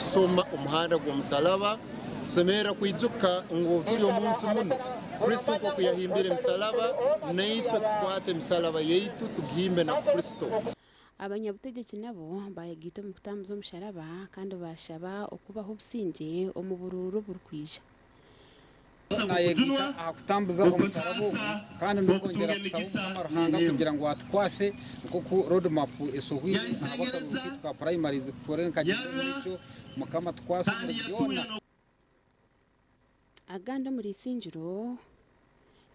kusoma omuhanda gw'omusalaba. Tusemerra kwijuka ngu turi omu nsi munu, Kristo nk'oku yahimbire emisalaba, naitwe tukwate emisalaba yaitu tugihimbe na Kristo. Abanyabutegyeki nabo bayegaita omu kutambuza omusharaba kandi baashaba okubaho obusingye omu buruuru oburikwija. Nayegaita aha kutambuza omusharaba ogu kandi n'okwongyera kushaba Omukama Ruhanga kugira ngu atukwase nk'oku road map esohwire ahabw'akaruuru kaitu ka primaries kukore nikagyenda omu maisho. Mukama atukwase omuri byona. Agandi omuri Isingiro,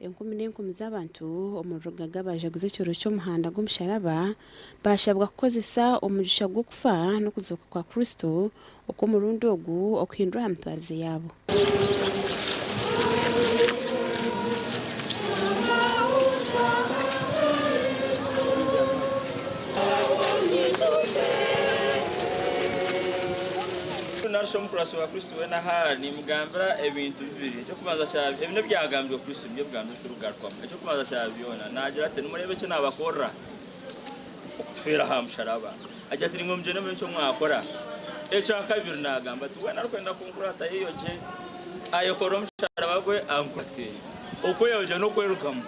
enkumi n'enkumi z'abantu omuri Rugaga baajaguza ekiro ky'omuhanda gw'omusharaba, baashabwa kukozesa omugisha gw'okufa n'okuzooka kwa Kristo okw'omurundi ogu okuhindura aha mitwarize yaabo. Narishi omukurasi wa Kristo weena ahari, nimugambira ebintu bibiri. Eky'okubanza kya ebi n'ebyagambirwe Kristo, nibyo bigambo ebi turikugarukamu. Eky'okubanza kya byona, naagira ati, Nimureeba eki naabakorera? Okutufeera aha musharaba. Agira ati, Naimwe mugyende murebe eki mwakora. Ekya kabiri naagamba ati, Weena arikwenda kunkurata ayeyogye, ayekorere omusharaba gwe, ankurate. Okweyogya n'okwerugamu.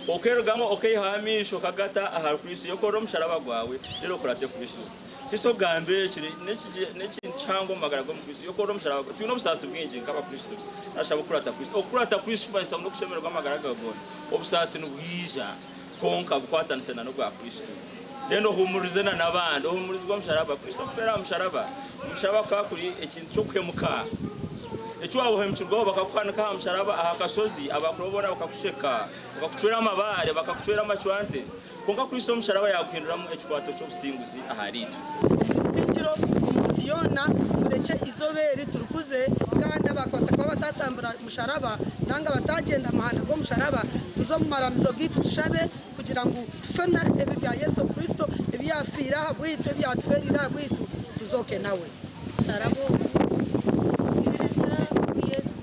Okeerugamu okaihaho amaisho okagata ahari Kristo. Yekorere omusharaba gwawe, reero okurate Kristo. Kristo okugamba eki n'ekintu kihango omu magara g'Omukristo. Yekorere omusharaba gwawe. Twine obusaasi bwingi nk'Abakristo. Nashaba okukurata Kristo. Okukurata Kristo kimanyisa ngu n'okushemererwa amagara gaawe goona. Obusaasi nibwija. Kwonka bukwatanise na n'obwa Kristo. Then ohumurize na n'abandi. Ohumurizibwe omusharaba. Kristo okufeera aha musharaba. Omusharaba kukaba kuri ekintu ky'okuhemuka. Eki waaba ohemukirweho bakakuhanika aha musharaba aha kashozi, abaakuriho boona bakakusheka, bakakucwera amabaare, bakakucwera amacwante. Kwonka Kristo omusharaba yaaguhinduramu ekikwato ky'obusinguzi ahariitwe. Omusingiro omu nsi yoona, murekye eizooba eri turikuze, kandi abakubaasa kuba batatambura musharaba nanga batagyenda muhanda gw'omusharaba, tuze omu maramizo gaitu tushabe kugira ngu tufena ebi bya Yesu Kristo ebi yafiire aha bwaitu, ebi yatufeereire aha bwaitu, tuzooke nawe. Omusharaba ogu nigutwijutsya oku Yesu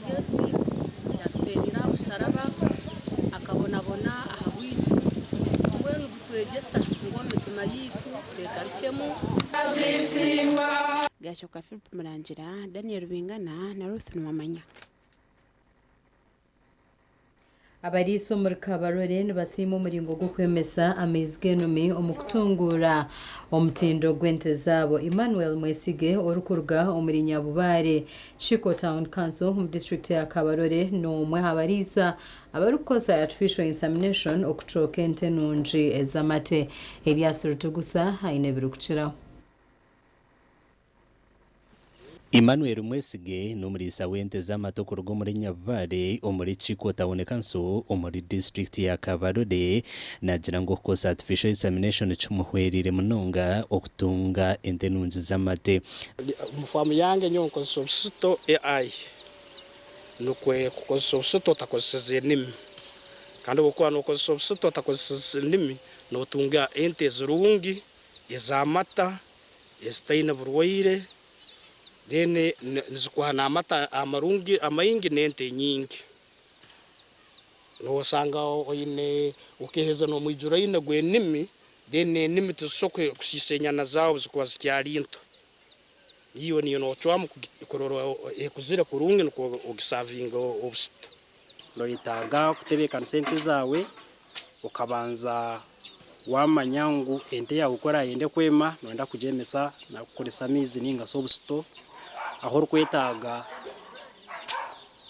yatufeereire aha musharaba, akabonabona aha bwaitu. Mbwenu nigutwegyesa ngu omu mitima yaitu twegarukyemu. Gachoka Philip Murangira, Daniel Bingana na Ruth Nuwamanya. Abariisa omuri Kabarole nibasiima omuringo gw'okwemesa amaizi g'enumi omu kutunguura omutindo gw'ente zaabo. Emmanuel Mwesige orikuruga omuri Nyabubare, Kiko Town Council omu disiturikiti ya Kabarole n'omwe aha bariisa abarikukozesa Artificial Insemination okucooka ente nungi ez'amate. Elias Rutugusa aine ebirikukiraho. Emmanuel Mwesige n'omuriisa w'ente z'amate okuruga omuri Nyabubare omuri Kiko Town Council omuri disiturikiti ya Kabarole naagira ngu okukozesa Artificial Insemination kimuhweriire munonga okutunga ente nungi z'amate. Omu faamu yange nyowe nkozesa obusito AI nukwo kukozesa obusito otakozeseze enimi kandi obu okuba nokozesa obusito otakozeseze enimi notunga ente ezirungi ez'amata ezitaine burwaire then nizikuha n'amata amarungi amaingi n'ente nyingi. Nosanga oine okeheza n'omwijuraine gw'enimi then enimi tizisobora kusiisa enyana zaawe obu zikuba zikyali nto. Iwe niiwe nocwamu kurora ekuzire kurungi nukwo ogisavinge obusito. Noyetaaga kutebeekanisa ente zaawe okabanza waamanya ngu ente yaawe ku eraayende kwema nooyenda kugyemesa kukoresa amaizi nainga shi obusito. Ahu orikwetaaga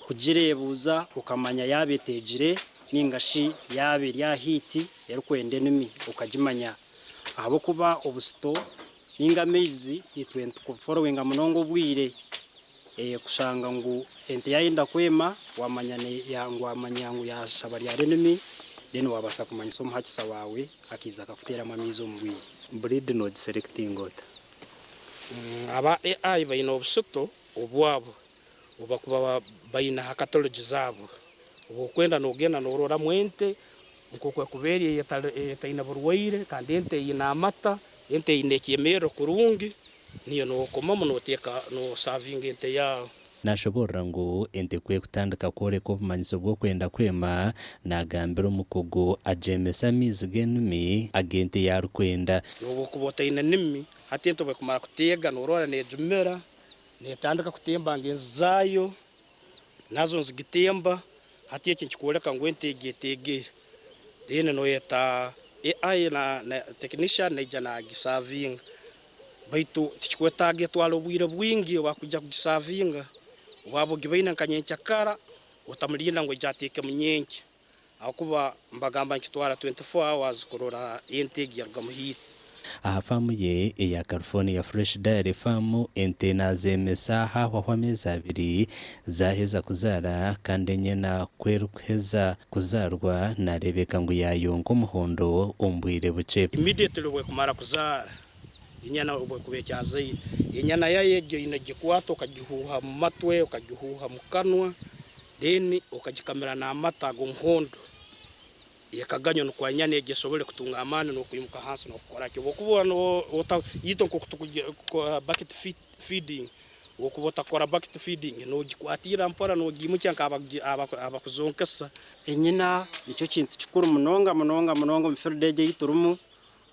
kugireebuuza okamanya yaaba eteegire nainga shi yaaba eri aha hiiti erikwenda enimi okagimanya ahabw'okuba obusito nainga amaizi itwe nituforowinga munonga obwire. Kushanga ngu ente yayenda kwema wamanya ngu wamanya ngu yashaba ryari enimi then wabasa kumanyisa omuhakisa wawe akaiza akakuteramu amaizi omu bwire. Breed nogiselectinga ota? Aba AI baine obusito obwabo obubakuba baine aha catalogue zaabo. Obu okwenda nogenda nororamu ente nkoku ekuba eri eyetaine burwaire kandi ente eyine amata, ente eyine ekyemerro kurungi. Niiwe nookomamu nooteeka noosavinga ente yaawe. Nashoboorora ngu ente ku ekutandika kworeka obumanyiso bw'okwenda kwema, nagambira omukugu agyemese amaizi g'enimi ag'ente ei arikwenda. N'obu okuba otaine nimi, Hati ente obu ekumara kuteega noorora neegimira, neetandika kutemba ngenzi zaayo, nazo nizigitemba. Hati eki nikikwoleka ngu ente egi eteegere. Then noyeta AI na na technician naija nagisavinga. Baitu tikikwetaaga etwara obwire bwingi obwakwija kugisavinga. Obwaba ogibaine nka nyenkyakara, otamulinda ngu aije ateekemu nyenkya. Ahakuba nibagamba nikitwara 24 hours kurora ente egi yarugamu heat. Aha faamu ye eya California Fresh Dairy Farm, ente nazeemesa haahwaho ameezi abiri zaaheza kuzaara kandi enyena ku erikuheza kuzaarwa nareebeka ngu yaayonka omuhondo omu bwire bukye. Immediately obu ekumara kuzaara, enyana obu ekuba ekyazaire, enyana yayo egyo oine kugikwata okagihuuha mu matwe, okagihuuha mu kanwa, then okagikamira n'amata g'omuhondo. Ekaganywa nukwo enyana egyo esobole kutunga amaani n'okwimuka hansi n'okukora ki. Obu okuba ota itwe nk'oku tukukora bucket feeding, obu okuba otakora bucket feeding noogikwatirra mpora noogiimukya nk'abakuzonkesa. Enyina nikyo kintu kikuru munonga munonga munonga omu field egi ei turimu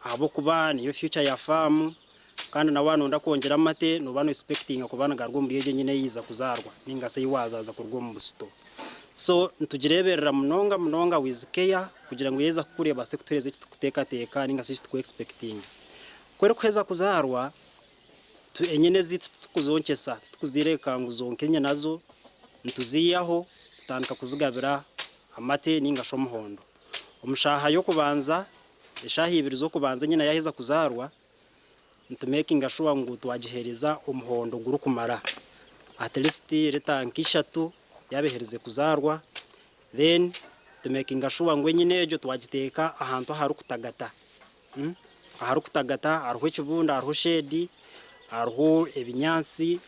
ahabw'okuba niyo future ya faamu kandi na waaba nooyenda kwongyera amate nooba no expectinga kuba nigaruga omuri egyo enyina eyiiza kuzaarwa ninga shi ei waazaaza kuruga omu busito. So nitugireeberera munonga munonga with care kugira ngu yaija kukura ebaase kutuheereza eki turikuteekateeka ninga shi eki turiku expectinga. Ku erikuheza kuzaarwa, enyena ezaitu titukuzoonkyesa, titukuzireeka ngu zonke nyinazo, nituziihaho tutandika kuzigabira amate ninga shi omuhondo. Omu shaaha y'okubanza, eshaaha ibiri z'okubanza enyena yaaheza kuzaarwa, Nitumekinga shuwa ngu twagiheereza omuhondo gurikumara at least lita nk'ishatu yaaba eherize kuzaarwa then tumekinga shuwa ngu enyina egyo twagiteeka ahantu aharikutagata, aharikutagata hariho ekibunda, hariho shade, hariho ebinyaatsi,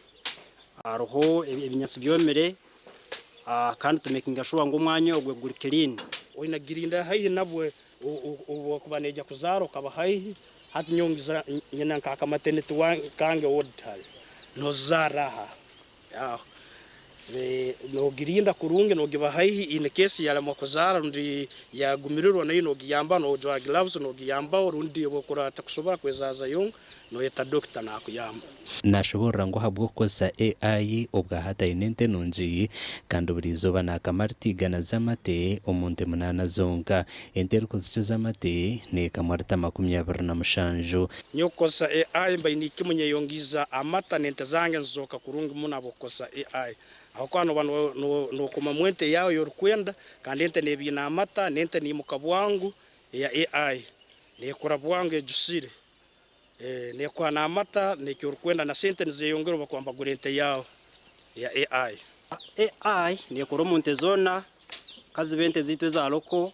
hariho ebinyaatsi byomire kandi tumekinga shuwa ngu omwanya ogwo guri clean. Oine kugirinda haihi nabwe obu ekuba neija kuzaara okaba haihi. Hati nyowe ngiza nyina nka kamateneti kange ward hare nozaara aha aho nogirinda kurungi nogiba haihi in case yalemwa kuzaara rundi yagumirirwa nayo nogiyamba nojwara gloves nogiyambaho rundi obu okurora tekusobora kwezaaza yonka noyeta doctor nakuyamba. Nashoboorora ngu ahabw'okukozesa AI obwahati aine ente nungi kandi buri izooba naakama rita igana z'amate omu nte munaana zonka. Ente erikuzikiza amate neekamwa rita 27. Nyowe kukozesa AI mbaine ikimu nyeyongiiza amata n'ente zange nizizooka kurungi muno ahabw'okukozesa AI. Ahabw'okuba nooba nookomamu ente yaawe ei orikwenda kandi ente neeba eine amata n'ente neimuka bwangu eya AI. Neekura bwangu ejusire. Neekuha n'amata n'eki orikwenda na sente nizeyongera obu barikuba nibagura ente yaawe eya AI. AI neekora omu nte zoona ka zibe ente zaitu eza local.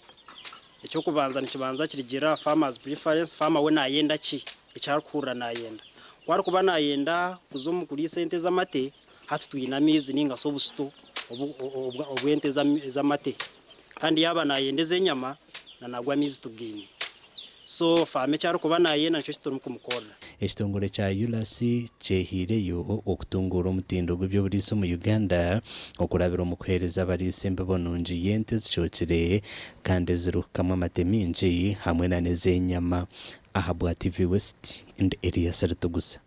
Eky'okubanza nikibanza kirigiirira aha farmer's preference, farmer we naayenda ki, eki arikuhurira naayenda. Ku arikuba naayenda kuza omu kuriisa ente ez'amate, hati twine amaizi nainga shi obusito obw'ente ez'amate. Kandi yaaba naayenda ez'enyama, na nago amaizi tugaine. So farmer eki arikuba naayenda nikyo eki turikumukorera. Ekitongore kya ULAS kyehaireyo okutunguura omutindo gw'eby'oburiisa omu Uganda okurabira omu kuheereza abariisa embibo nungi y'ente ezicookire kandi ezirikukamwa amate maingi hamwe na n'ez'enyama. Ahabwa TV West, ndi Elias Ritugusa.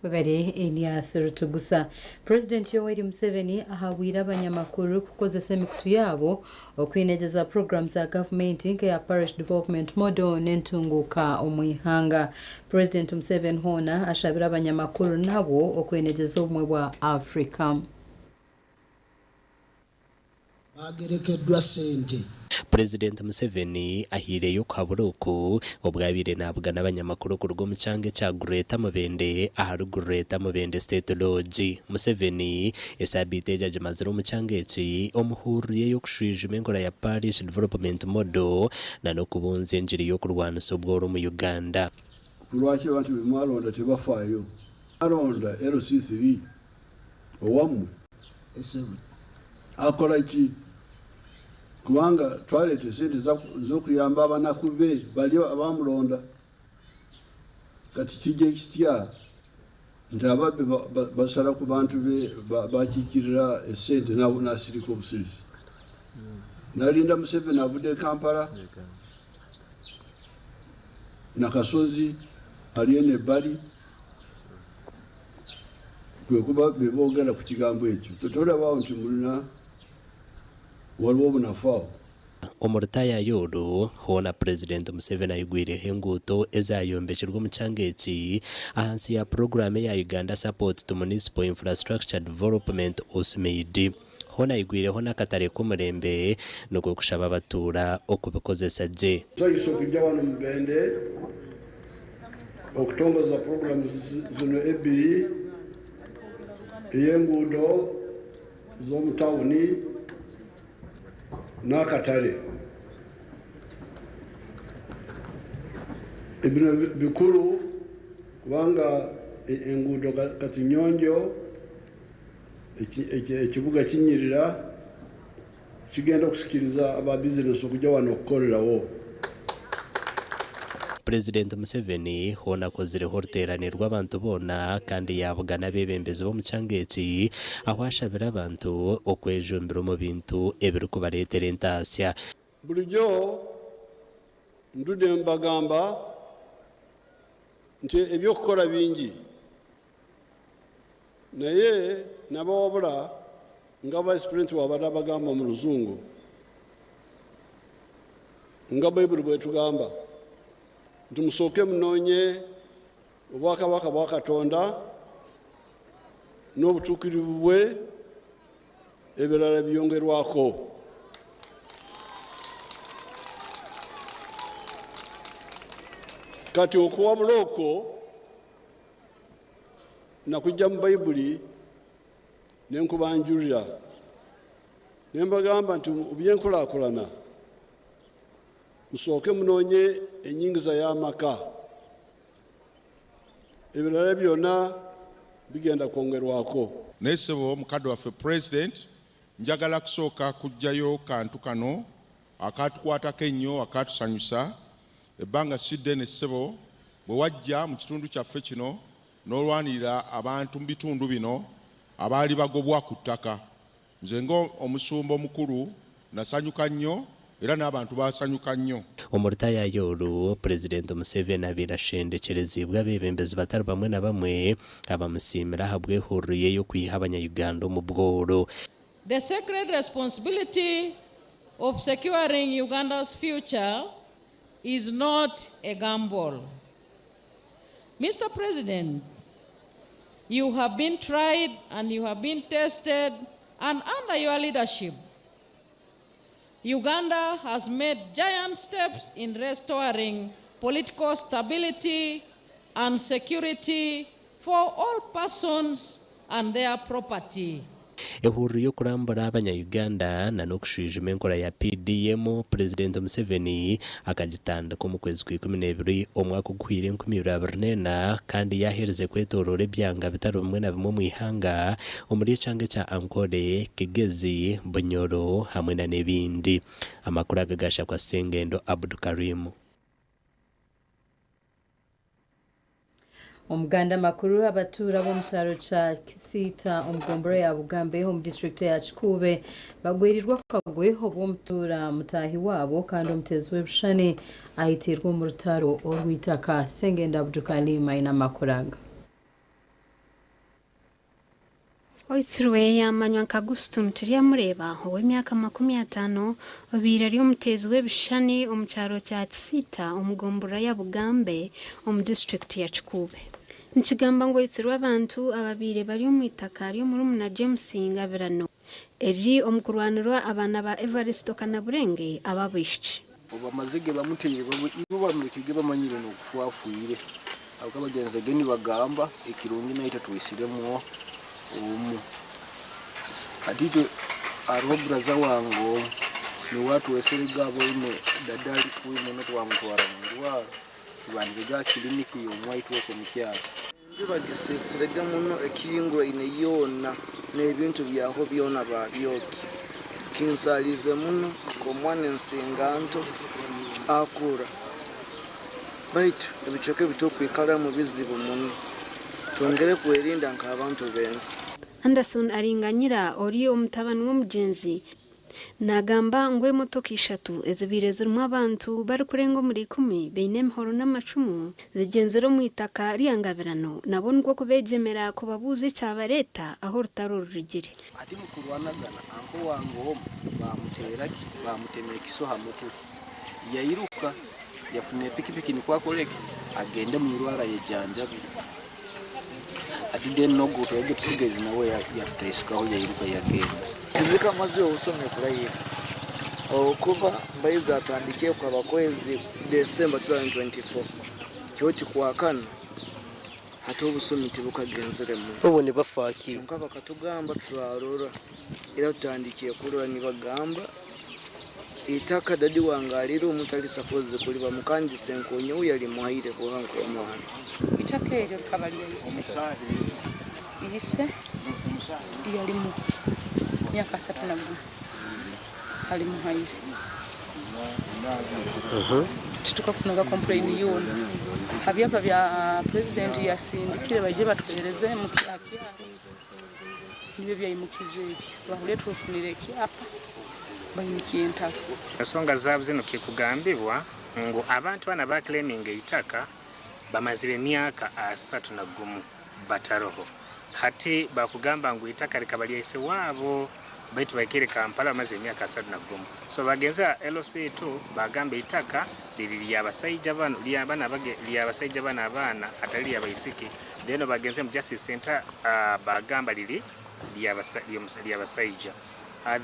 Webare Elias Rutugusa. Purezidenti Yoweri Museveni ahabwire abanyamakuru kukozesa emikutu yaabo okwinegyeza puroguraamu za gavumenti nk'eya Parish Development Model n'entunguuka omu ihanga. Purezidenti Museveni hoona ashabire abanyamakuru nabo okwenegyeza obumwe bwa Africa. Baagerekeddwa ssente. Purezidenti Museveni ahaireyo okuhabura oku obu abaire nabugana abanyamakuru kuruga omu kyanga ekya Greater Mubende ahari Greater Mubende State Lodge. Museveni esaabiiti egi agimazire omu kyanga eki omu hururu ye y'okushwijuma enkora ya Parish Development Model na n'okubunzya engiri y'okurwanisa obworo omu Uganda. Lwaki abantu bemwalonda tebafaayo? Mwalonda LC3 owamwe akola ki? Kubanga twaleeta esente z'okuyamba abanaku be bali abamulonda. Kati kijja kitya nti ababbi basala ku bantu be bakiikirira esente nasirika obusirisi? Nalinda Museveni avudde e Kampala. Nakasozi ali eno ebbali, kwe kuba be boogera ku kigambo ekyo. Tolabaawo nti mulina waliwo obunafu awo. Omu rutaayaaya oru, hoona Purezidenti Museveni ayigwireho enguuto ezayombekirwe omu kyanga eki ahansi ya puroguraamu eya Uganda Support to Municipal Infrastructure Development, USMID. Hoona ayigwireho n'akatare k'omurembe nikwo kushaba abatuura okubikozesa gye. Nsanyuse okujja wano mu Mubende okutongoza puroguraamu zino ebbiri, ey'enguudo z'omu tawuni n'akatare. Bino bikuru kubanga enguudo kati nyonjo, ekibuga kinyirira, kigenda okusikiriza aba bizinesi okujja wano okukorerawo. Purezidenti Museveni hoona akozireho oruteerane rw'abantu boona kandi yaabugana abeebembezi b'omu kyanga eki ahu ashabire abantu okwejumbira omu bintu ebirikubareetera entaasya. Bulijjo ndudde mbagamba nti eby'okukora bingi naye nabawabula nga Vice President bw'abadde abagamba mu Luzungu nga Bayibuli bw'etugamba nti musooke munoonye obwakabaka bwa Katonda n'obutuukirivu bwe, ebirala byongerwako. Kati okuwabula okwo nakujja mu Bayibuli ne nkubanjulira ne mbagamba nti mu by'enkulaakulana musooke munoonye ennyingiza y'amaka, ebirala byonna bigenda kwongerwako. Naye ssebo mukadde waffe President, njagala kusooka kuggyayo kantu kano akaatukwatako ennyo, akaatusanyusa. Ebbanga si ddene ssebo bwe wajja mu kitundu kyaffe kino n'olwanirira abantu mu bitundu bino abaali bagobwa ku ttaka. Nze nga omusumba omukulu nasanyuka nnyo era n'abantu baasanyuka nnyo. Omu rutaayaaya oru, Purezidenti Museveni abaire ashendekyereziibwe abeebembezi batari bamwe na bamwe abamusiimire ahabw'ehururu ye y'okwiha abanya-Uganda omu bworo. The sacred responsibility of securing Uganda's future is not a gamble. Mr. President, you have been tried and you have been tested, and under your leadership, Uganda has made giant steps in restoring political stability and security for all persons and their property. Ehururu y'okurambura abanya-Uganda na n'okushwijuma enkora ya PDM, Purezidenti Museveni akagitandika omu kwezi kwa 12 omwaka oguhweire 2024 kandi yaaherize kwetooroora ebyanga bitari bimwe na bimwe omu ihanga omuri ekyanga ekya Ankole, Kigezi, Bunyoro hamwe na n'ebindi. Amakuru aga gaashakwa Ssengendo Abdukarim. Omuganda amakuru abatuura b'omu kyaro kya Kisiita omu gombolola ya Bugambe omu disiturikiti ya Kikuube bagwirirwe akagwe obu omutuura mutaahi waabo kandi omuteezi w'ebishushani aiteirwe omu rutaro orw'eitaka. Sengendo Abdukalim aine amakuru aga. Oitsirwe yaamanywa nka Guston Turyamureeba ow'emyaka 50 obaire ari omuteezi w'ebishushani omu kyaro kya Kisiita omu gomborora ya Bugambe omu disiturikiti ya Kikuube. Nikigambwa ngu oitsirwe abantu ababaire bari omu itaka ry'omurumuna James Ngabirano eriri omu kurwanirwa abaana ba Evaristo Kanaburenge ab'abaishiki. Obu amazege bamuteire ibo bamulekege bamanyire n'okufa afiire ahabw'okuba bagyenzi ge nibagamba ekirungi naitwe twisiremu omu. Hati itwe hariho buraza wange omwe niwe atwesirege aboine dada ari kubi muno twamutwara omwirwaro tubandize aha kiliniki y'omwaitwe okwo omukyaro. Enju bagisisirege muno ekihinguraine yoona n'ebintu byaho byona babyokya. Kinsaaliize muno nk'omwana ensinganto akura. Baitu ebicweka ebi turukwikaramu bizibu muno. Twongere kwerinda nk'abantu b'ensi. Anderson Aringanyira ori omutabani w'omugyenzi Naagamba ngu emotoka ishatu ezibaire zirimu abantu barikurenga omuri ikumi baine emihoro n'amacumu zigyenzire omu itaka rya Ngabirano nabo nikwo kubeegyemera kubabuuza ekyabareeta ahu orutaro rurugire. Hati mukurwanagana anko wange omu bamuteera ki bamutema ekiso ha mutwe yairuka yafuna epikipiki nikwo akoreki agende mwirwaro ayejanjabe hati then nogu twabire tusigaize nawe yatutaisukaho yairuka yagenda. Tizikamaze obusumi kurahira okuba mbaizi atandikire kwaba kwezi December 2024 kyoti kwakana hati obusumi tibukagenzeremu. Obu nibafa ki? Kyonka bakatugamba turarora era tutandikire kurora nibagamba itaka dadi wange aririmu tari supposed kuribamu kandi isenko nyowe yarimuhaire kuha nk'omwana. Itaka eryo rikaba rya ise. Ise yarimuha myaka 31 arimuhaire. Titukafunaga complain yoona. Ha byapa bya president yasindikire baije batuhereze mu kyaro nibyo byaimukize ebyo. Bahurire tufunire ekyapa baimukiye entaro. Ensonga zaabo zinu kikugambibwa ngu abantu bana baclaiminga eitaka bamazire emyaka 31 bataroho. Hati bakugamba ngu itaka rikaba lyaise waabo baitu baikire Kampala bamaze emyaka 31. So bagenza LC2 bagamba itaka liri lya basaija bano lya bana bage lya basaija bana abaana atali lya baisiki. Then bagenze mu Justice Center bagamba liri lya basaija.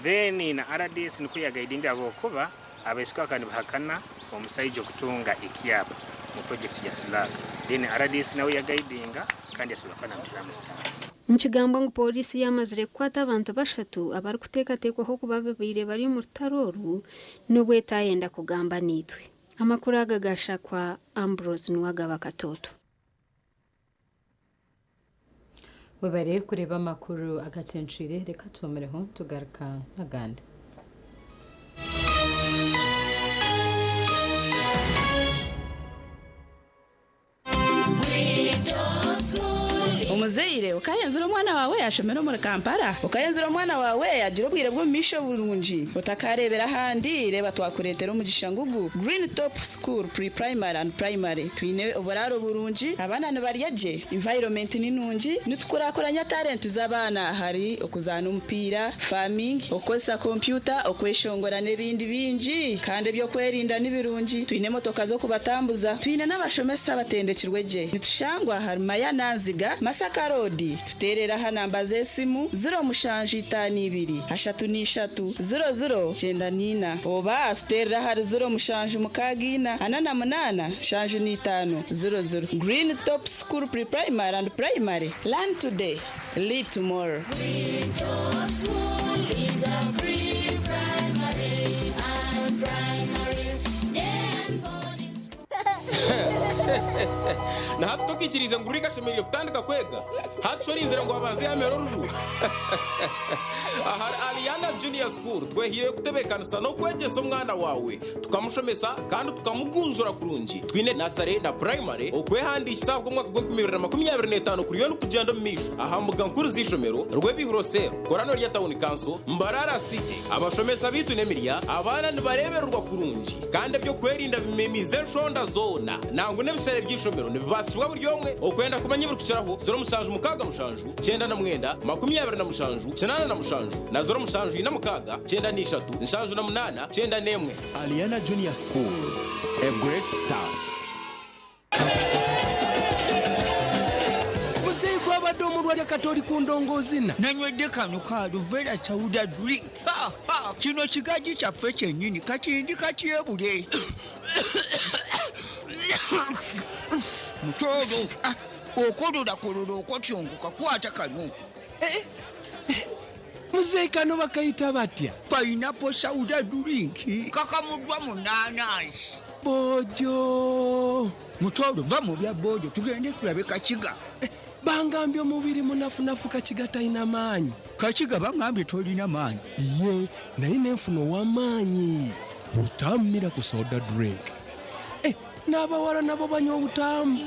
Then na RDC nikwo yagaidinga abokuba abaisiki akandi bahakana omusaija okutunga ekyapa mu project ya Slack. Then RDC nawe yagaidinga kandi yasobola kuba namutera musitari. Nikigambwa ngu polisi yamazire kukwata abantu bashatu abarikuteekateekwaho kuba babaire bari omu rutaro oru n'obu etayenda kugamba naitwe. Amakuru aga gashakwa Ambrose Nuwagaba Katoto. Webare kureba amakuru agacencwire, reka tubomereho tugaruka n'agandi. Omuzaire okayenzire omwana wawe yashomera omuri Kampala, okayenzire omwana wawe yagira obwire bw'omumaisho burungi, otakarebera ahandi. Reba twakureetera omugisha ngugu Green Top School Pre-Primary and Primary. Twine oburaaro burungi, abaana nibarya gye, environment ni nungi, nitukurakuranya talenti z'abaana hari okuzaana omupiira, farming, okukozesa kompyuta, okweshongora n'ebindi bingi, kandi ebyokwerinda ni birungi. Twine emotoka z'okubatambuza, twine n'abashomesa abatendekirwe gye. Nitushangwa hari Maya Nanziga Masaka Road. Tuteerera aha namba z'esimu 0752 33 00 94 oba tuteerera ahari 0764 48 75 00. Green Top School Pre-Primary and Primary. Learn today, lead tomorrow. Green Top School is a pre-primary and primary and boarding school. Nahati tokikirize ngu rurika ashemereire kutandika kwega hati shorinzire ngu abanze yamera oruju. Ahari Aliana Junior School twehire kutebeekanisa n'okwegyesa omwana wawe, tukamushomesa kandi tukamugunjura kurungi. Twine nursery na primary. Okwehandiikisa bw'omwaka gw'e2025 kuriyo nikugyenda omu maisho aha mbuga nkuru z'ishomero Rwebihuro Cell, Korano rya Town Council, Mbarara City. Abashomesa bitu n'emirya, abaana nibarebererwa kurungi kandi ebyokwerinda bimemize enshonda zoona. Nangu n'ebisare by'ishomero nibibaasibwa buri omwe. Okwenda kumanya ebirikukiraho, 0767 99 27 87 na 0746 93 78 91. Aliana Junior School, a great start. Muzeeyi gwabadde omulwadde kati oli ku ndongoozina. Nanywedde kano ka Luvera Sauda drink. Ha, ha, kino kigaji kyaffe kyennyini kati ndi katyebule mutoolo. Ah, okololakololo okotyongoka kwata kano. Muzeeyi kano bakayita batya? Pineapple Sauda drink, kakamuddwa mu naanansi. Bojo. Mutoolo, va mu bya bojo, tugende tulabe Kakiga. Bangambye omubiri munafunafu, Kakiga talina maanyi. Kakiga bangambye tolina maanyi. Iye naye nenfuna ow'amaanyi butammira ku soda drink. Eh, n'abawala nabo banywa obutamu.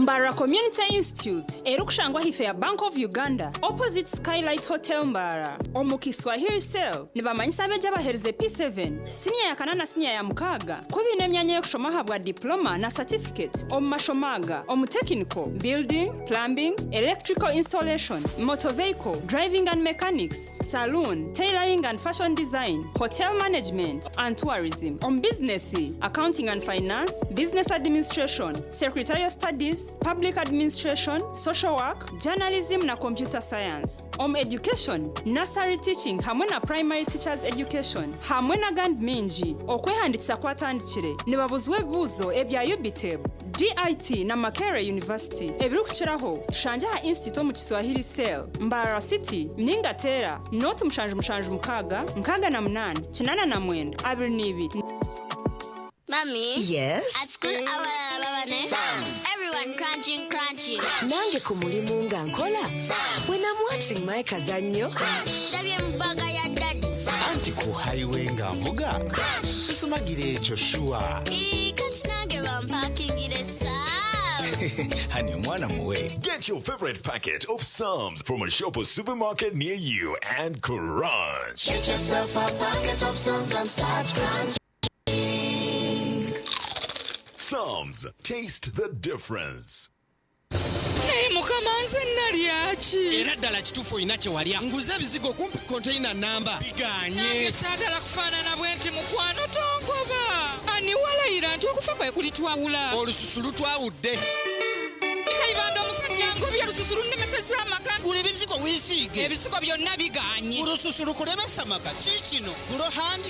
Mbarara Community Institute erikushangwa ahaifo ya Bank of Uganda opposite Skylight Hotel Mbarara omu Kiswahili Cell nibamanyisa abeegi abaherize P7, siniya ya kana na siniya ya mukaaga ku baine emyanya y'okushoma ahabwa diploma na certificate omu mashomo aga, omu Technical, Building, Plumbing, Electrical Installation, Motor Vehicle, Driving and Mechanics, Saloon, Tailoring and Fashion Design, Hotel Management and Tourism, omu Bizinesi, Accounting and Finance, Business Administration, Secretarial Studies, Public Administration, Social Work, Journalism na Computer Science. Omu Education, Nursery Teaching hamwe na Primary Teachers Education hamwe n'agandi maingi. Okwehandiikisa kwatandikire, nibabuzibwa ebibuuzo ebya UBTEB, DIT na Makerere University. Ebirikukiraho, tushangye aha Institute omu Kiswahili Cell, Mbarara City, ninga teera nooti 776 68 22. Mommy. Yes? At school, abalala baba ne. Everyone crunching, crunching. Nange ku mulimu nga nkola. When I'm watching my kazannyo. Ndabye mu bbaga ya daddy. Anti ku highway nga nvuga sisumagira ekyo sure. Ii, kati nange bampakingire Sam's. Hani omwana muwe. Get your favorite packet of Psalms from a shop or supermarket near you and crunch. Get yourself a packet of Psalms and start crunching. Psalms, taste the difference. Naye mukama nze nalya ki? Era ddala kituufu olina kye walya. Nguze ebizigo kumpi konteyina nnamba bigaanye. Nange saagala kufaanana bwe nti mukwano tongoba. Ani walayira nti okufa kwe kulitwawula? Olususu lutwawudde. Kayibanda omusajja ngobye olususu lunnemesezza amaka. Gula ebizigo weesiige. Ebizigo byonna bigaanye. Olususu lukulemesa amaka. Kiikino Glow Hand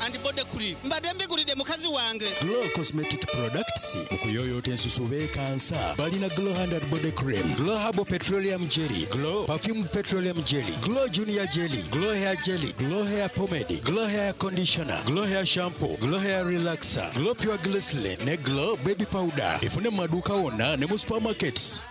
and Body Cream. Mbadde mbigulidde mukazi wange. Glow Cosmetic Products mu kuyooyoota ensusu beekansa balina Glow Hand and Body Cream, Glow Herbal Petroleum Jelly, Glow Perfumed Petroleum Jelly, Glow Junior Jelly, Glow Hair Jelly, Glow Hair Pomade, Glow Hair Conditioner, Glow Hair Shampoo, Glow Hair Relaxer, Glow Pure Glycerin ne Glow Baby Powder. Efune mu maduuka wonna ne mu supermarkets.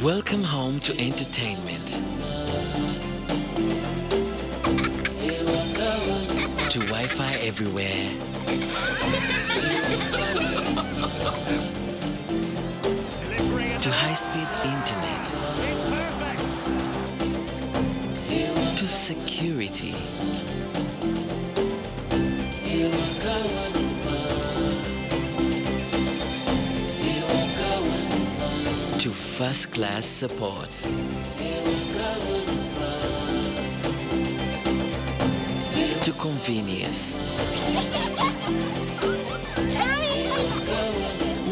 Welcome home to entertainment. To Wi-Fi everywhere. To high-speed internet. To security. To first-class support. To convenience.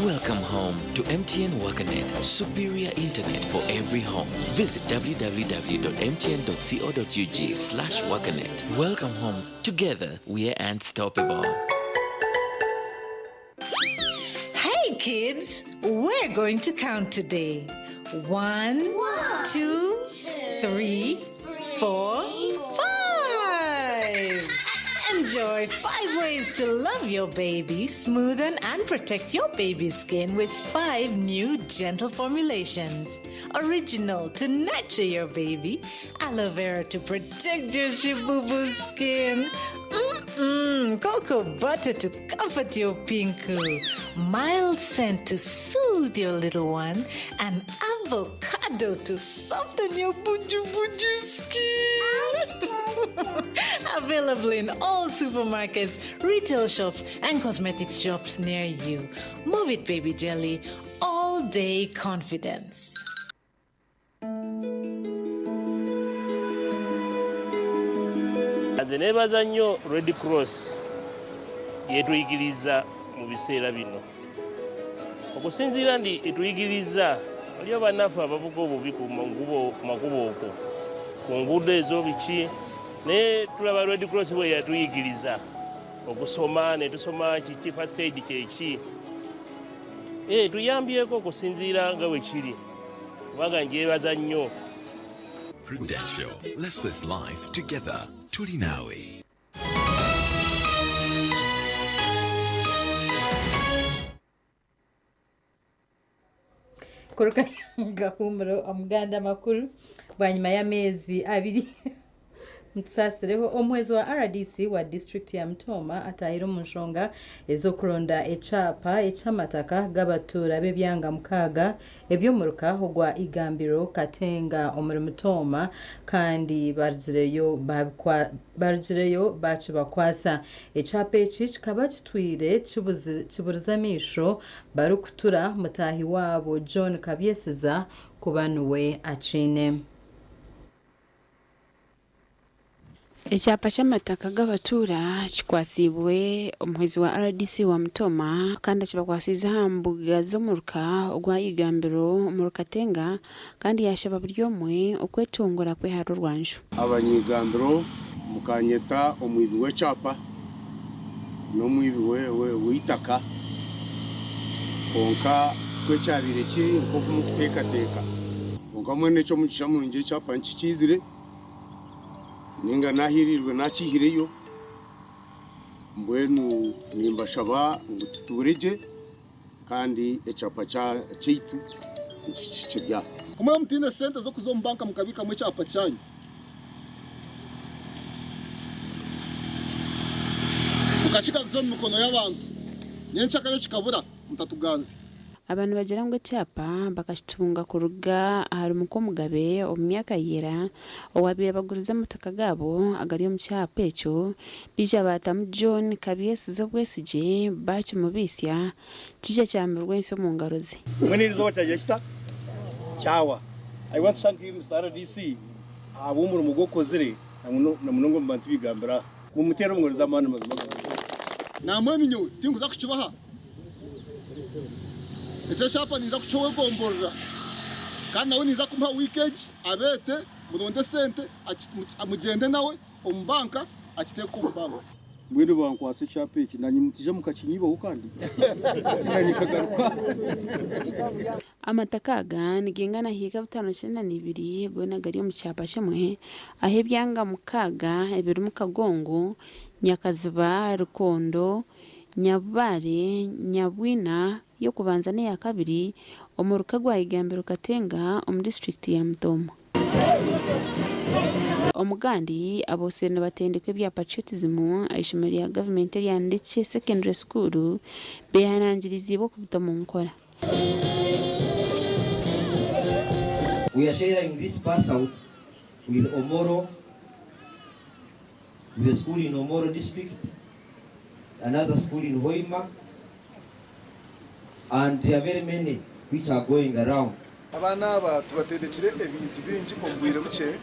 Welcome home to MTN WakaNet, superior internet for every home. Visit www.mtn.co.ug/wakanet. Welcome home. Together, we are unstoppable. Hey kids, we're going to count today. 1, 2, 3, 4, 5. Enjoy 5 ways to love your baby, smoothen and protect your baby's skin with 5 new gentle formulations. Original to nurture your baby, aloe vera to protect your shibubu skin, cocoa butter to comfort your pinku, mild scent to soothe your little one, and avocado to soften your buju buju skin. Available in all supermarkets, retail shops, and cosmetics shops near you. Move it, baby jelly. All day confidence. Nze neebaza nnyo Red Cross yetuyigiriza mu biseera bino. Okusinziira nti etuyigiriza waliyo bannaffe abavuga obubi ku makubo okwo, ku nguudo ezo biki, naye tulaba Red Cross bwe yatuyigiriza okusoma ne tusoma kiki first aid kyeki. Tuyambyeko okusinziira nga bwe kiri, kubanga njebaza nnyo. Prudential, let's face life together. Tulinawe. Kuruka gahumuro omuganda makuru bwanyima y'ameezi abiri. Mutusaasireho omuhwezi wa RDC wa disiturikiti ya Mitooma ataahire omu nshonga ez'okuronda ekyapa eky'amataka g'abatuura b'ebyanga mukaaga eby'omuruka ogwa Igambiro Katenga omuri Mitooma kandi barugireyo barugireyo bakibakwatsa. Ekyapa eki kikaba kitwire kiburize amaisho barikutura mutaahi waabo John Kabyesiza kuba niwe akiine. Ekyapa ky'amataka g'abatuura kikwatsiibwe omuhwezi wa RDC wa Mitooma kandi akibakwasiize aha mbuga z'omuruka ogwa Igambiro omuri Katenga kandi yaashaba buri omwe okwetongora kwehara orwanju. Abanyigambiro mukanyeta omwibi w'ekyapa n'omwibi w'eitaka kwonka tikwo kyabaire kiri nk'oku murikuteekateeka. Kwonka mbwenu eky'omugisha murungi ekyapa nikikiizire ninga nahirirwe nakihireyo mbwenu nimbashaba ngu tutuure gye kandi ekyapa kyaitu nikikirya. Ku muraba mutaine sente z'okuza omu banka mukabiikamu ekyapa kyanyu, mukakigaruza omu mikono y'abantu, nyenkyakare kikabura, mutatuganza. Aba nibagira ngu ekyapa bakakitunga kuruga ahari mukomugabe omu myaka ya ira owaabaire abagurize amataka gaabo agari omu kyapa ekyo baija baatamu John Kabyesiza Obwesigye baakimubiitsya kiija kyamirwa ensi omu ngaro ze. Mbwenu erizooba kyagira kita? Kyawa. I want to thank you Mister RDC ahabw'omurimo ogu okozire na munonga omu bantu bigambira aha. Mumuteere omu ngaro z'amaani mazima ga Ruhanga. Nambwenu nyowe tinkuza kukibaha. Ekyo ekyapa ninza kukiha ow'egomborora kandi nawe ninza kumuha wiiki egi abeete muronde esente mugyende nawe omu banka akiteeke omu banka. Mbwenu bankwatsa ekyapa eki nanye mutaija mukakinyibaho kandi nanye nkagaruka. Amataka aga nigaingana hiika 592 goona gari omu kyapa kimwe ahu ebyanga mukaaga ebirimu Kagongo, Nyakaziba, Rukondo, Nyabubare, Nyabwina y'okubanza n'eya kabiri omuruka gwa Igambiro Katenga omu disiturikiti ya Mutooma. Omugandi aboosire nibatendekwa ebya patriotism aha ishomero rya gavumenti erya Ndekye Secondary School beehanangiriziibwe okubita omu nkora. We are sharing this pass out with Omoro, with a school in Omoro district, another school in Hoima, and there are very many which are going around. Abaana aba tubatendekire ebintu bingi omu bwire bukye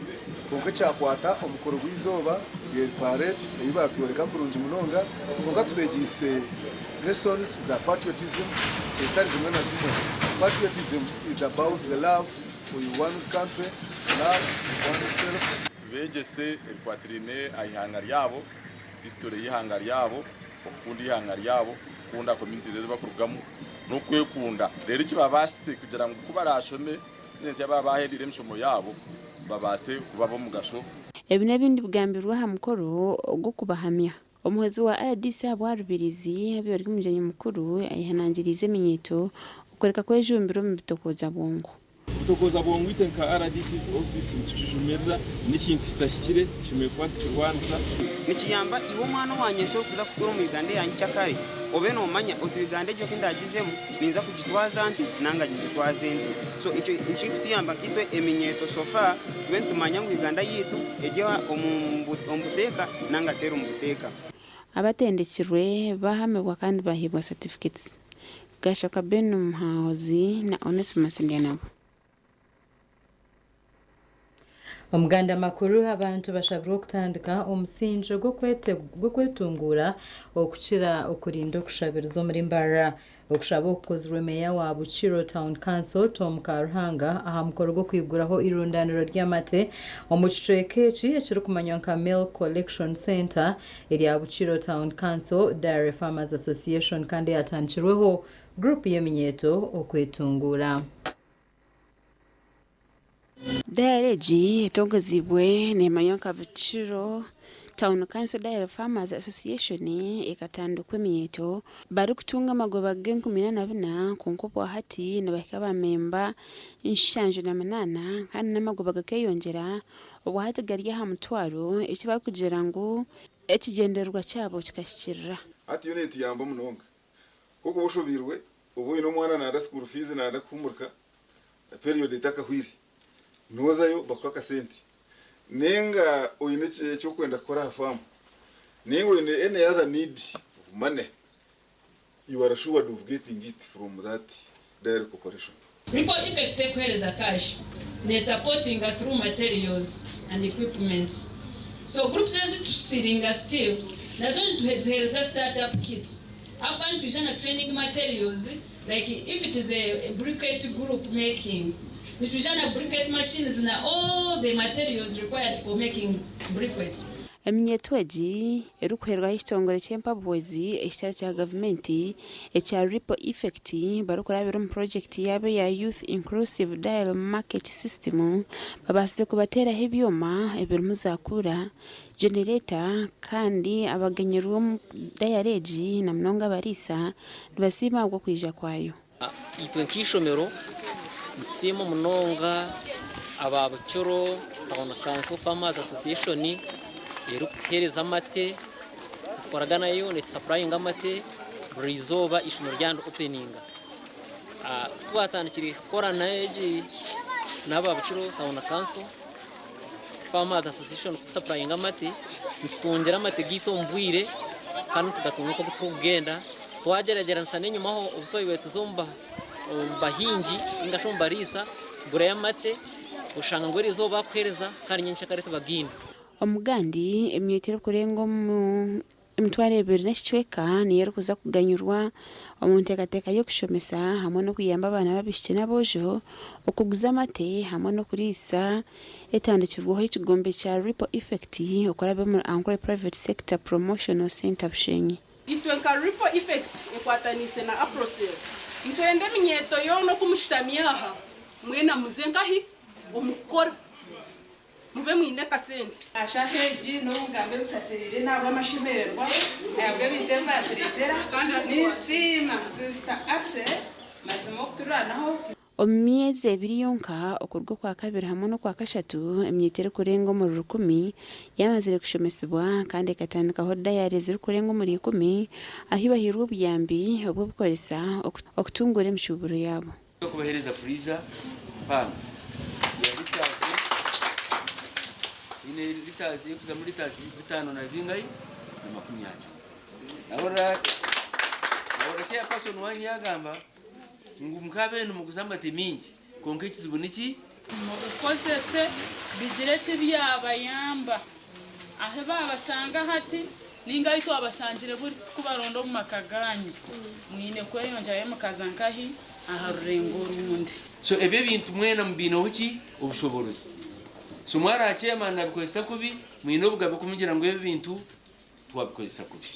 kwonka ekyakwata omukoro gw'eizooba yeri parade ei batworeka kurungi munonga kwonka tubeegyeise lessons za patriotism ezitari zimwe na zimwe. Patriotism is about the love for one's country, love oneself. Tubeegyese ebikwatiraine aha ihanga ryabo, history y'eihanga ryabo, okukunda eihanga ryabo, kukunda communities ezi barikurugamu n'okwekunda reero kibabaasise kugira ngu ku baraashome n'ensi baaba baaheriire emishomo yaabo babaase kuba ab'omugasho. Ebi n'ebindi bigambirwe aha mukoro gw'okubahamya. Omuhwezi wa RDC ahabwa Rubirizi abaire ari omugyenyi mukuru ayehanangiriize eminyeeto okureka kwejumbira omu bitokooza bwongo. Obutokooza bwongo itwe nka RDC office nitukijumirira, n'ekintu kitahikire tushemereire kuba nitukirwanisa. Nikiyamba iwe omwana owanyensya orikuza kutuura omu Uganda eya nyikyakare obe nomanya oti Uganda egyo kindagizemu ninza kugitwaza nti nanga ngitwaze nti. So ekyo nikikutuyamba nkaitwe eminyeeto so far tube nitumanya ngu Uganda yaitu eri omu buteeka nanga teri omu buteeka. Abatendekirwe bahamibwa kandi baheebwa certificates. Gashaka Ben Muhahozi na Onesmus Ndyanabo. Omuganda makuru abantu bashabirwe okutandika omusingi gw'okwetunguura okukira okurinda okushabiriza omuri Mbarara. Okushaba okukozirwe meeya wa Bukiro Town Council Tom Karuhanga aha mukoro gw'okwiguraho irundaniro ry'amate omu kicweka eki ekirikumanywa nka Milk Collection Centre erya Bukiro Town Council Dairy Farmers Association kandi eyatandikirweho guruupu y'eminyeeto okwetunguura. Dayari egi etongoziibwe neemanywa nka Bukiro Town Council Dairy Farmers Association ekatandikwa eminyeeto barikutunga amagoba g'enkumi ina na bina kwonka obwahati nibahika abamemba 78 kandi n'amagoba gakeyongyera obwahati gari aha mutwaro eki barikugira ngu ekigyendererwa kyabo kikahikirira. Hati yo netuyamba munonga kuba oshobirwe oba oyine omwana nayenda school fees nayenda kuhumurika period etakahwire nozayo bakuha akasente ninga oyine ekyokwenda kukora aha farm ninga oyine any other need of money you are assured of getting it from that dairy corporation. Ripple effect tekuhereza cash, ne supportinga through materials and equipments. So groups ezitusiringa still nazo nituzihereza startup kits. Ahakuba nitwija na training materials like if it is a briquette group making, nitwija na briquette machines na all the materials required for making briquettes. Eminyeeto egi erikuheerwaho ekitongore ky'empabuhwezi ekitari kya gavumenti ekya Ripple Effect barikurabira omu purojekiti yaabo eya Youth Inclusive Dial Market System babaasize kubateeraho ebyoma ebirimu za kuura, genereeta kandi abaganyirwe omu dayari egi na munonga abariisa nibasiima ahabw'okwija kwayo. Itwe nk'eishomero nitusiima munonga aba Bukiro Town Council Farmers Association erikutuheereza amate, nitukoragana nayo netusapurayinga amate buri izooba eishomero ryaba niriopeninga. Ku twatandikire kukora egi n'aba Bukiro Town Council Farmers Association kutusapurayinga amate, nitutungira amate gaitu omu bwire kandi nitugatunga nk'oku turikugenda. Twagyeragyeranisa n'enyimaho obu twabaire tuza omu bahingi ninga shi omu bariisa kugurayo amate, oshanga ngu eriizooba bakuheereza kandi nyencakare tibagaine. Omugandi eminyeeto erikurenga omu 2000 n'ekicweka niyo erikuza kuganyurwa omu nteekateeka y'okushomesa hamwe n'okuyamba abaana b'abaishiki n'aboojo okuguza amate hamwe n'okuriisa etandikirweho ekigombe kya Ripple Effect okuraba omuri Ankole Private Sector Promotional Centre Bushenyi. Itwe nka Ripple Effect ekwataniise na APROCEL nitwenda eminyeeto yoona okumushutamya aha mwena muze nkahi omu kukora mube mwine akasente. Aha shaaha egi n'obu ngambe bitatereire n'ahabw'amashemererwa ahabw'ebintu ebi baatureetera. Ninsiima Sister Ase mazima okuturwanaho. Omu myezi ebiri yonka okuruga Okwakabiri hamwe n'Okwakashatu, eminyeeto erikurenga omuri rukumi yamazire kushomesibwa kandi ekatandikaho dayari ezirikurenga omuri ikumi ahu bahairwe obuyambi obw'obukoresa okutunguura emishuuburo yaabo. Okubaheereza freezer mpango ya litres eine litres erikuzamu litres bitaano na bingahi na makumi ana. Nahurira nahurira chairperson wanyu yagamba ngu mukabeene nimuguza amate mingi kwonka ekizibu niki? Mubikozese bigire eki byabayamba ahu baabashanga hati ninga ahu twabashangire buri tukubaronda omu maka gaanyu. Mwine kweyongyerayo mukaza nkahi? Aha rurengo orundi. So ebi ebintu mwena mubiineho ki? Obushoboorozi. So mwaraha chairman nabikozesa kubi, mwine obugabe kumugira ngu ebi ebintu twabikozesa kubi.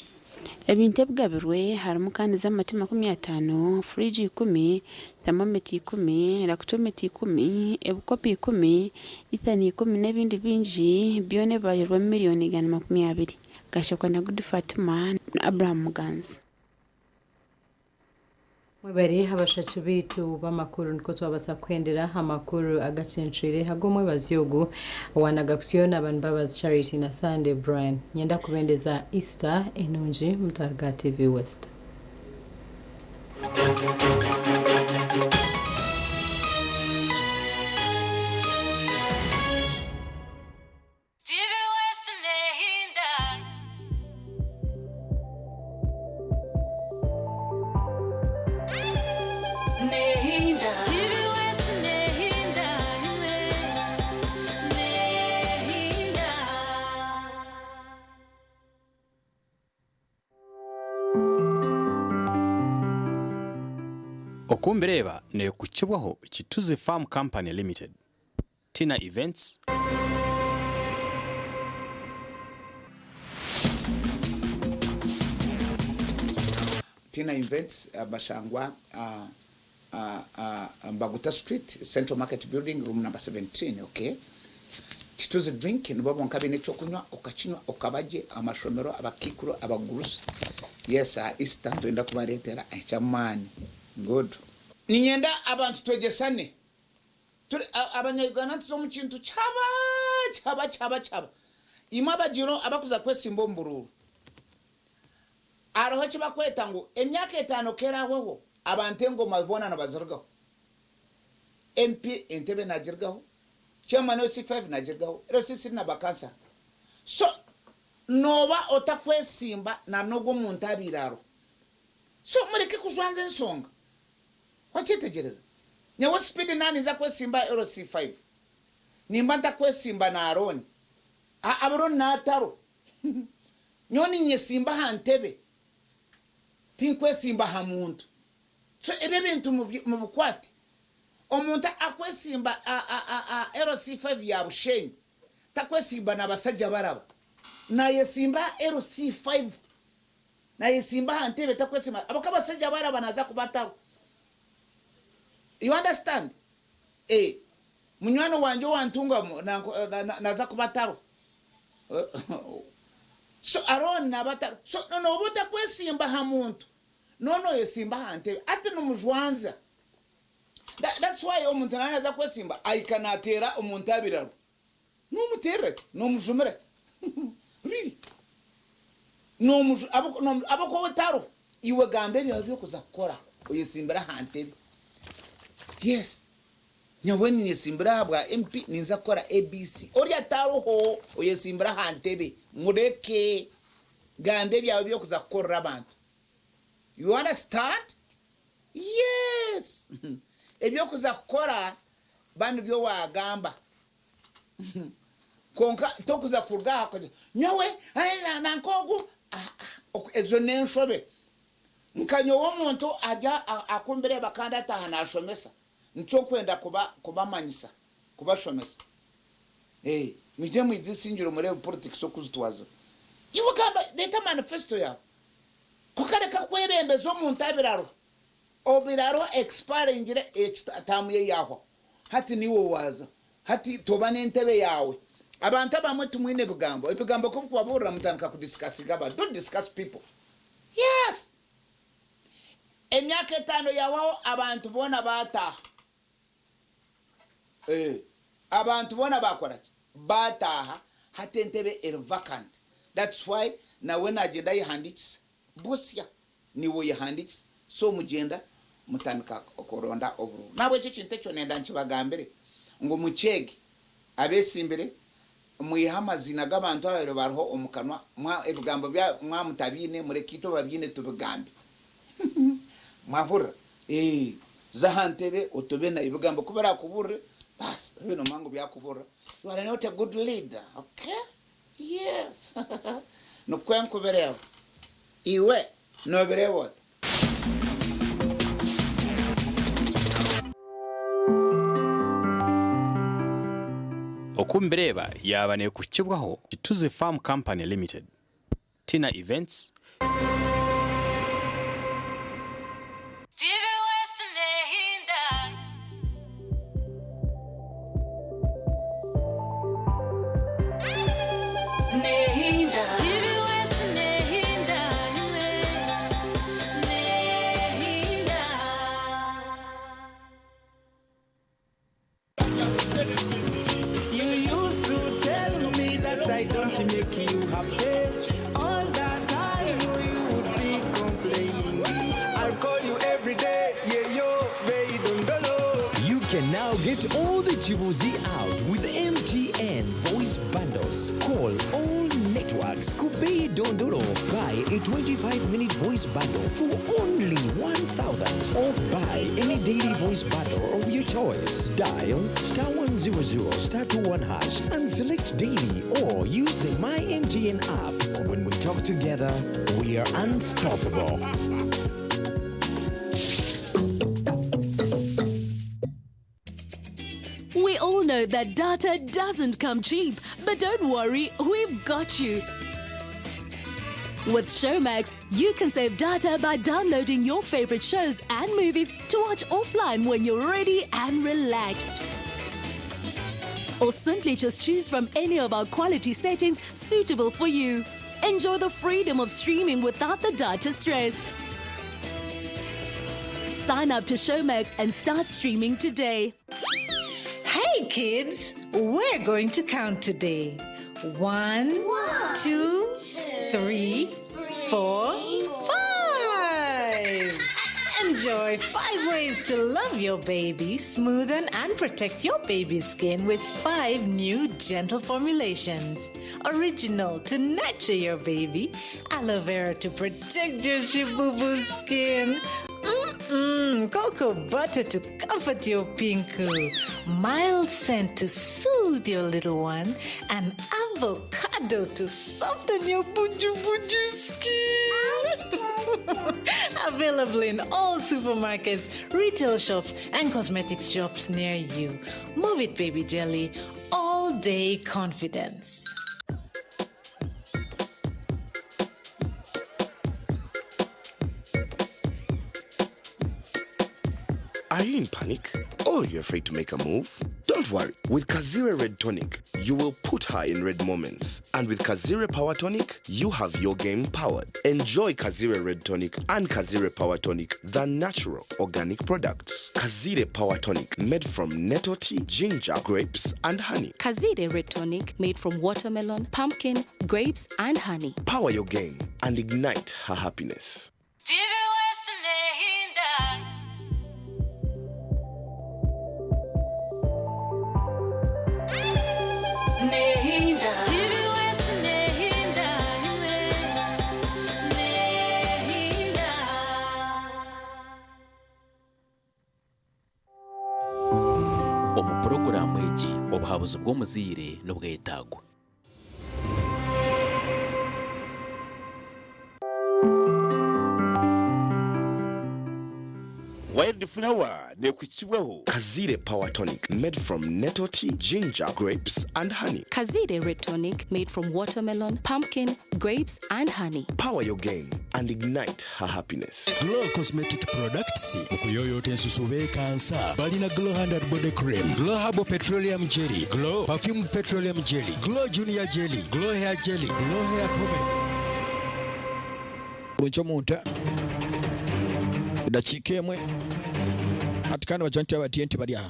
Ebintu ebigabirwe harimu kaani z'amate 50, furiji ikumi, thermometer ikumi, lactometer ikumi, ebikopo ikumi, ithani ikumi n'ebindi bingi byona ebibarirwemu miriyoni 120. Gashakwa na Good Fatima na Abraham Muganzi. Mwebare abashaki baitu b'amakuru nikwo twabasa kuhendera amakuru agacencwire ag'omwebazi ogu owanaga kusyo n'abantu Mbabazi Charity na Sunday Brian. Nyenda kubendeza Easter enungi mutwaro ga TV West. TV West nehinda. Nehinda. TV West nehinda. Imwe. Nehinda. Okumbireba nekukibwaho Kituzi Farm Company Limited, Tina Events, Tina Events bashangwa Mbaguta Street, Central Market Building, room number 17, okay? Kituzi drink nibo bonka baine ekyokunywa okakinywa okaba gye amashomero abakaikuru abagurusi yes aha Easter nitwenda kubareetera eky'amaani good. Niinyenda abantu twegyesane turi abanya-Uganda nituza omu kintu kyaba kyaba kyaba kyaba imwe abagiire abakuza kwesimba omu buruuru hariho eki bakweta ngu emyaka etaano ku erahweho abantu engoma boona nibazirugaho MP entebe nagirugaho Chairman LC5 nagirugaho, LC3 na ba kansara. So noba otakwesimba na nogwo omuntu abaire aroho. So mureke kujwanza ensonga. Wakyetegyereza? Nyowe speed na ninza kwesimba aha LC5. Nimba ntakwesimba na Arooni. Arooni nataro. Nyowe ninyesimba aha ntebe. Tinkwesimba aha muntu. So ebyo ebintu mubikwate. Omuntu akwesimba aha LC5 ya Bushenyi takwesimba na basajja baraba. Nayesimba aha LC5. Nayesimba aha ntebe takwesimba ahabw'okuba abasajja baraba naza kubataho. You understand? Eh, munywani wangye owa Ntungamo naza kubataro. So Arooni nabataro. So noba otakwesimba aha muntu, noona oyesimba aha ntebe. Hati nimujwanza. That's why omuntu naaba naaza kwesimba ahika naateera omuntu aha biraro. Nomuteerera ki? Nomujumira ki? Really? Nomuju ahabw'okuba we tariho, iwe gamba ebyawe eby'okuza kukora oyesimbire aha ntebe. Yes, nyowe ninyesimbira aha bwa MP ninza kukora ABC. Oriya tariho, oyesimbire aha ntebe, mureke. Gamba ebyawe eby'okuza kukorera abantu. You understand? Yes! Eby'okuza kukora ba nibyo waagamba. Kwonka tokuza kuruga aha okagira nyowe nanka ogu, ezo n'enshobe. Nka nyowe omuntu ari akumbireeba kandi ataaha naashomesa, nikyo nkwenda kubamanyisa, kubashomesa. Mwije mwizisingire mureebe politics oku zitwazibwa. Iwe gamba, reeta manifesto yaawe. Kwonka reka kwebembeza omuntu abiraro. Obiraro expiringire term ye yahwaho hati niiwe waaza hati toba n'entebe yaawe. Abantu abamwe timwine bigambo, ebigambo kubikubaburira mutandika ku discussinga abantu. Don't discuss people. Yes! Emyaka etano yahwaho abantu boona baataaha. Eeh abantu boona baakora ki? Baataaha hati entebe eri vacant. That's why nawe nagyenda ayehandikisa busya. Niiwe oyehandikisa so mugyenda mutandika kuronda obururu. Nahabwekyo ekintu ekyo nenda nkibagambire ngu mukyege abesimbire mwihe amaziina g'abantu ababaire bariho omu kanwa mwa ebigambo bya mwaba mutabiine mureke itwe ababiine tubigambe. Mwahurira? Eeh za aha ntebe otobe nayo ebigambo ku birakuburire baasi obe nomanya ngu byakuburira. You are not a good leader, okay? Yes nikwo nkubireeba. Iwe nobireeba ota? Oku mbireeba yaaba neekuhikibwaho Kituzi Farm Company Limited, Tina Events, TV West nehinda. Nehinda. TV West nehinda imwe. Nehinda. You used to tell me that I don't make you happy. All that time you would be complaining. I'll call you every day, yeah yo, baby, dondolo. You can now get all the Chibuzi out with MTN voice bundles. Call all networks. Kubei Dondolo. Buy a 25-minute voice bundle for only 1,000 or buy any daily voice bundle of your choice. Dial star 100 star 21 hash and select daily or use the My MTN app. When we talk together, we are unstoppable. We all know that data doesn't come cheap, but don't worry, we've got you. With Showmax, you can save data by downloading your favorite shows and movies to watch offline when you're ready and relaxed. Or simply just choose from any of our quality settings suitable for you. Enjoy the freedom of streaming without the data stress. Sign up to Showmax and start streaming today. Hey kids, we're going to count today. 1, 2, 3, 4, 5. Enjoy 5 ways to love your baby, smoothen and protect your baby's skin with 5 new gentle formulations. Original to nurture your baby, aloe vera to protect your shibubu skin. Cocoa butter to comfort your pinku, mild scent to soothe your little one, and avocado to soften your buju buju skin. Available in all supermarkets, retail shops, and cosmetics shops near you. Move it, baby jelly. All day confidence. Are you in panic? Or you're afraid to make a move? Don't worry. With Kazire Red Tonic, you will put her in red moments. And with Kazire Power Tonic, you have your game powered. Enjoy Kazire Red Tonic and Kazire Power Tonic, the natural organic products. Kazire Power Tonic, made from nettle tea, ginger, grapes, and honey. Kazire Red Tonic made from watermelon, pumpkin, grapes, and honey. Power your game and ignite her happiness. TV West Nehinda. Nehinda. TV West Nehinda. Nehinda. Omu puroguraamu egi obuhabuzi bw'omuzaire n'obwetagwa. Wildflower nekukibwaho Kazire Power Tonic, made from nettle tea, ginger, grapes, and honey. Kazire Red Tonic made from watermelon, pumpkin, grapes, and honey. Power your game and ignite her happiness. Glow Cosmetic Products okuyoyota ensusu beekansa balina Glow Hand and Body Cream, Glow Herbal Petroleum Jelly, Glow Perfumed Petroleum Jelly, Glow Junior Jelly, Glow Hair Jelly, Glow Hair Pomade. Omuntu edakiika emwe ati kandi bagira nti abatiye nti bari aha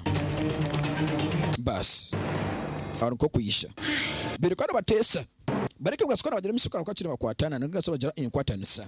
basi aho niko kuyisha biri kandi bateesa bareke bwasukara bagira emisuka bakiri bakwatana nigasa bagira enkwatanisa.